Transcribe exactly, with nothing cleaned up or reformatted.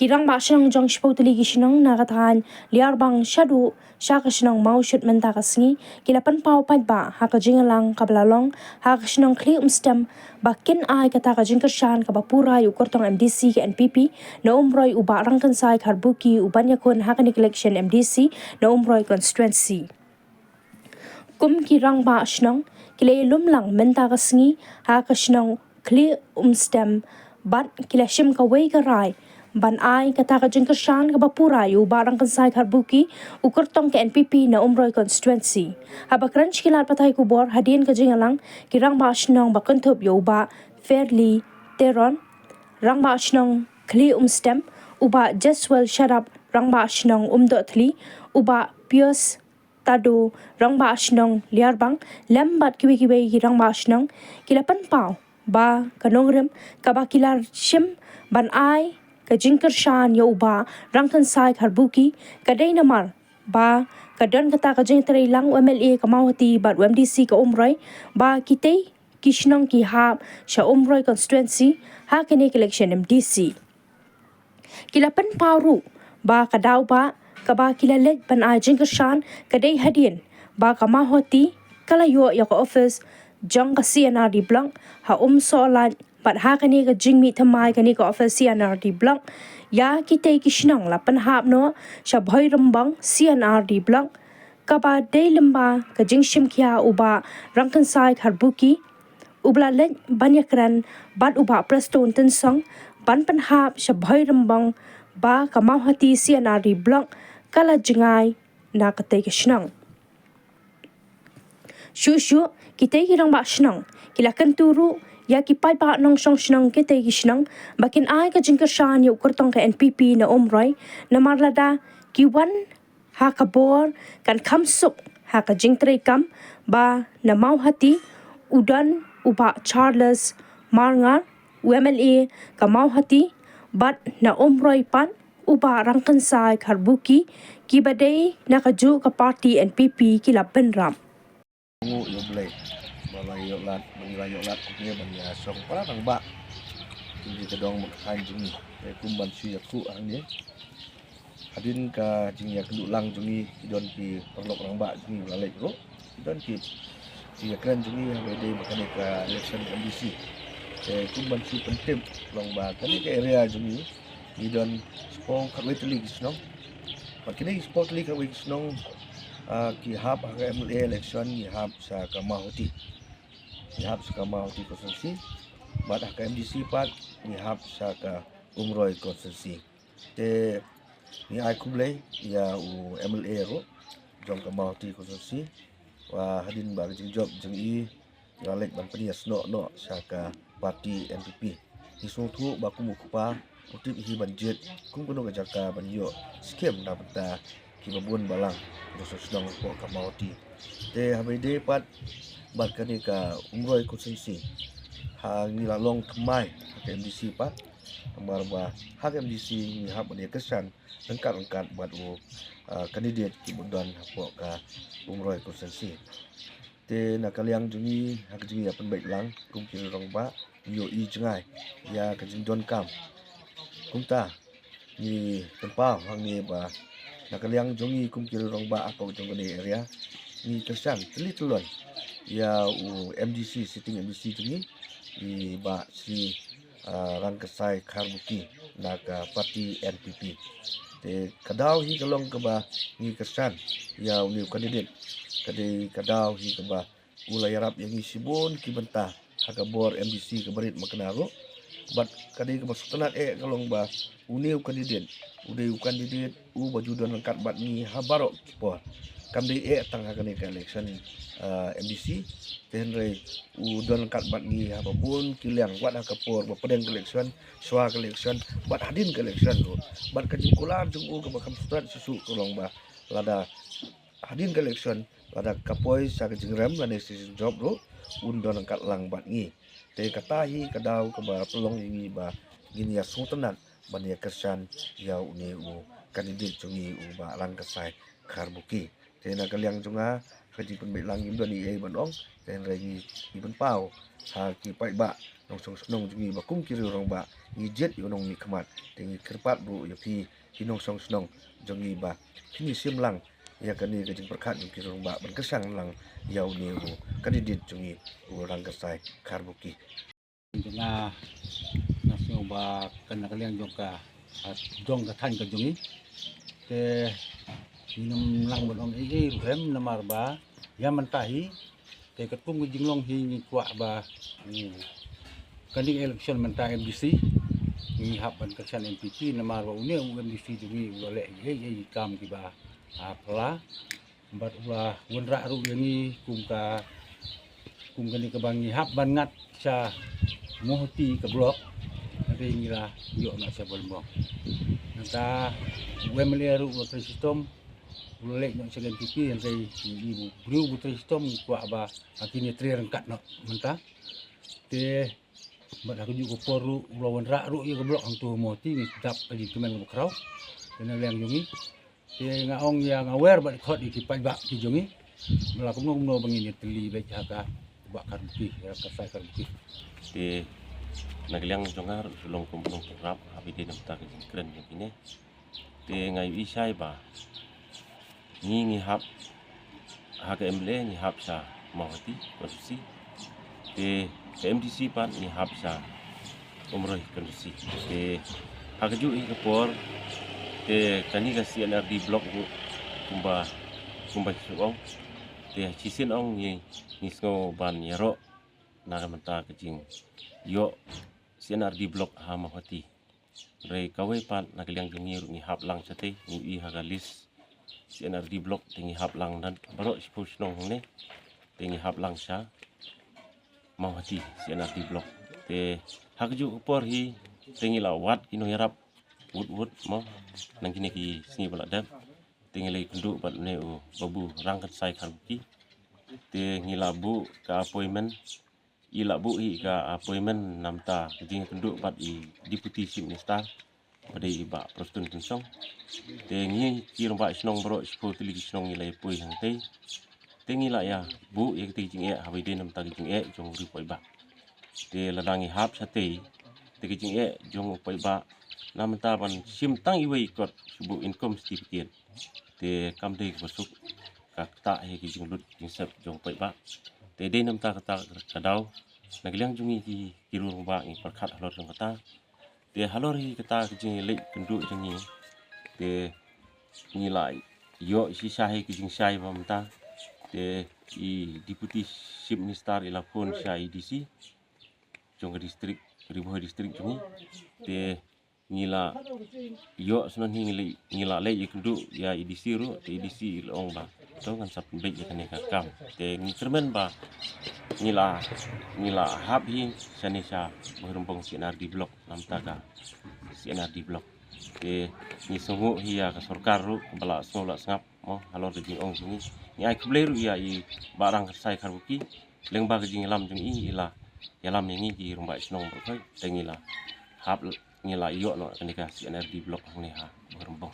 Ki rangbah shnong jong shiphew tylli ki shnong na ka thaiñ Liarbang shaduh sha ka shnong Mawshut mynta ka sngi ki la pynpaw paidbah ha ka jingïalang kaba la long ha ka shnong Khlieh Umstem ba kin ai kata ka jingkyrshan kaba pura ïa u kyrtong M D C ka N P P na Umroi u Bah Rangkynsai Kharbuki u ban ïakhun ha kane ka election M D C na Umroi constituency. Kum ki rangbah shnong ki la ïalum lang mynta ka sngi ha ka shnong Khlieh Umstem bad ki la shim kawei ka rai ban ai kata ka jingkyrshan kaba pura ïa u Bah Rangkynsai Kharbuki u kyrtong ka N P P na Umroi constituency. Haba kren sha ki lad pathai khubor hadien ka jingïalang, ki rangbah shnong ba kynthup ïa u Bah Fairly Teron, rangbah shnong Khlieh Umstem, u Bah Jeswell Sharap, rangbah shnong Umdohthli, u Bah Pius Tado, rangbah shnong Liarbang, lem bad kiwei kiwei ki rangbah shnong ki la pynpaw ba ka nongrim kaba ki la shim ban ai ka jingkyrshan ïa u Bah Rangkynsai Kharbuki ka dei namar ba ka don kata ka jingtreilang u M L A ka Mawhati bad u M D C ka Umroi ba kitei ki shnong ki hap sha Umroi constituency ha kane ka election M D C. Ki la pynpaw ruh ba ka daw ba kaba ki la leit ban ai jingkyrshan ka dei hadien ba ka Mawhati ka la ïoh ïa ka office jong ka C and R D block ha Umsohlait bad ha kane ka jingmih thymmai kane ka office C and R D block ïa kitei ki shnong la pynhap noh sha Bhoirymbong C and R D block kaba dei lyngba ka jingshim khia u Bah Rangkynsai Kharbuki uba la leit ban ïakren bad u Bah Prestone Tynsong ban pynhap sha Bhoirymbong ba ka Mawhati C and R D block ka la jngai na katei ka shnong. Shuh shuh kitei ki rangbah shnong ki la kyntu ruh ïa ki paidbah nongshong shnong kitei ki shnong ba kin ai ka jingkyrshan ïa u kyrtong ka N P P na Umroi namar lada ki wan ha ka bor kan kham suk ha ka jingtreikam ba na Mawhati u don u Bah Charles Marngar u M L A ka Mawhati bad na Umroi pat u Bah Rangkynsai Kharbuki kiba dei na kajuh ka party N P P ki la bynrap. Nguh ïa U Blei ba la ïoh lad, ba ngi la ïoh lad kumne ban ïa shong para rangbah. Kine ki dong ba ka thaiñ jong ngi. Te kum ban shu ïakhuh hangne, hadien ka jingïakynduh lang jong ngi, ki don ki paralok rangbah jong ngi ba la leit ruh, ki don ki jingïakren jong ngi haba ïadei bad kane ka election M D C. Te kum ban shu pyntip long ba kane ka area jong ngi, ngi don shiphew khatwei tylli ki shnong. Bad kine ki shiphew tylli khatwei ki shnong, ah, ki hap ha ka M L A election, ngi hap sha ka Mawhati. Ngi hap sha ka Mawhati constituency. Bad ha ka M D C pat ngi hap sha ka Umroi constituency. Te ngi ai khublei ïa u M L A ruh jong ka Mawhati constituency, wa hadien ba ka jingjop jong i la leit ban pynïasnoh noh sha ka party N P P. Ngi sngewthuh ba kum u kpa u tip hi ban jied kum kano ka jaka ban ïoh skhem na bynta kiba bun balang ki nongshong shnong hapoh ka Mawhati. Te haba ïadei pat bad kane ka Umroi constituency, ha ngi la long thymmai ha ka M D C pat, namar ba ha ka M D C ngi hap ban ïa kyrshan ryngkat ryngkat bad u, ah, candidate kiba don hapoh ka Umroi constituency. Te na ka liang jong ngi ha ka jingïapynbeit lang kum ki rangbah, ngi ïohi jngai ïa ka jingdonkam. Kumta ngi pynpaw hangne ba na ka liang jong ngi kum ki rangbah hapoh jong kane area, ngi kyrshan tylli tyllon ïa u M D C, sitting M D C jong ngi, i Bah Shri, ah, Rangkynsai Kharbuki na ka party N P P. Te ka daw hi ka long kaba ngi kyrshan ïa une u candidate, ka dei ka daw hi kaba u la ïarap ïa ngi shibun ki bynta ha ka bor M D C kaba rit makna ruh. Bad ka dei kaba sngewtynnat eh ka long ba une u candidate u dei u candidate uba ju don ryngkat bad ngi ha baroh ki por. Kam dei eh tang ha kane ka election, ah, M D C, te hynrei u don ryngkat bad ngi ha ba bun ki liang, wat ha ka por ba pdeng ka election, shwa ka election, bad hadien ka election ruh. Bad ka jingkular jong u kaba kham sngewtynnat shisha ka long ba lada hadien ka election, lada ka poi sha ka jingrem lane sha ka jingjop ruh, un don ryngkat lang bad ngi. Te kata hi ka daw kaba pynlong ïa ngi ba ngin ïa sngewtynnat ban ïa kyrshan ïa une u candidate jong ngi u Bah Rangkynsai Kharbuki. Te na ka liang jong nga, ha ka jingpynbeit lang ngim don ei ei ban ong, te hynrei ngi, ngi pynpaw ha ki paidbah nongshong shnong jong ngi ba kum ki riew rangbah ngi jied ïa u nongmihkhmat. Te ngi kyrpad ruh ïa phi ki nongshong shnong jong ngi ba phin ïa shim lang ïa kane ka jingpyrkhat jong ki riew rangbah ban kyrshan lang ïa une u candidate jong ngi u Rangkyrsai Kharbuki. Jong nga, nga sngew ba kan na ka liang jong ka, ah, jong ka thaiñ ka jong ngi. Te ngim lah ban ong ei ei ruh em namar ba ïa mynta hi te katkum ka jinglong hi ngi kwah ba, mm, kane ka election mynta M D C ngi hap ban kyrshan M P P namar ba une u M D C jong ngi u la leh ei ei kam kiba, ah, phylla. Bad u la wanrah ruh ïa ngi kum ka, kum kane kaba ngi hap ban ngat sha Mawhati ka block. Hynrei ngi la ïoh noh sha Balumbong. Nangta u M L A ruh u la trei shitom, u la leit noh sha N P P, hynrei ngi i u briew u trei shitom ngi kwah ba ha kine trei ryngkat noh mynta. Te bad ha kajuh ka por ruh u la wanrah ruh ïa ka block hangto ha Mawhati, ngi dap ka jingkmen kaba khraw. Te na liang jong ngi te nga ong ïa, nga wer bad khot ïa ki paidbah ki jong ngi ba la kumno kumno ba ngin ïatylli beit ha ka Bah Kharbuki, ïa ka Rangkyrsai Kharbuki. Te na ka liang jong nga ruh shu long kum u nongpynrap ha ba ïadei namar ka jingkren jong kine. Te nga ïohi shai ba ngi ngi hap ha ka M L A ngi hap sha Mawhati constituency. Te ka M D C pat ngi hap sha Umroi constituency. Te ha kajuh hi ka por te kane ka C N R D block ruh kumba, kumba ki ong. Te shisien ong ngi, ngi sngew ban ïaroh na ka bynta ka jingïoh C N R D block ha Mawhati. Hynrei kawei pat na ka liang jong ngi ruh ngi hap lang shatei, ngi ïohi ha ka list C N R D block te ngi hap lang na baroh shiphew shnong hangne. Te ngi hap lang sha Mawhati C N R D block. Te ha kajuh ka por hi te ngi la wad ki nongïarap wut wut mo na kine ki sngi ba la dep. Te ngi la ïakynduh bad une u Babu Rangkyrsai Kharbuki. Te ngi la buh ka appointment, i la buh hi ka appointment namar ka jingïakynduh bad i Deputy Chief Minister ba dei i Bah Prestone Tynsong. Te ngi ki rangbah shnong baroh shiphew tylli ki shnong ngi la ïapoi hangtei. Te ngi la ïa buh ïa kitei ki jingeh ha ba ïadei namar ka jingeh jong u riew paidbah. Te lada ngi hap shatei te ki jingeh jong u paidbah namar ban shim tang iwei kot shu buh income certificate. Te kam dei kaba suk, ka ktah hi ki jinglut jingsep jong u paidbah. Te dei namar kata ka daw na ka liang jong ngi ki, ki riew rangbah ngi pyrkhat halor jong kata. Te halor hi kata ka jingleit kynduh jong ngi te ngi la ïoh shisha hi ki jingshai ba mynta. Te i Deputy Chief Minister i la phone sha i D C jong ka district, Ri Bhoi district jong ngi. Te ngi la ïoh shuh ngi, ngi la leit ïakynduh ïa i D C ruh, te i D C i la ong ba to ngan sa pynbeit ïa kane ka kam. Te ngi kyrmen ba ngi la, ngi la hap hi shane sha Bhoirymbong C N R D block namar ka C N R D block. Te ngi sngewnguh hi ïa ka sorkar ruh ba la sngew la sngap mo halor ka jingong jong ngi. Ngi ai khublei ruh ïa i Bah Rangkyrsai Kharbuki lyngba ka jingïalam jong i, i la ïalam ïa ngi ki rangbah shnong baroh. Te ngi la hap, ngi la ïoh noh kane ka C N R D block hangne ha Bhoirymbong.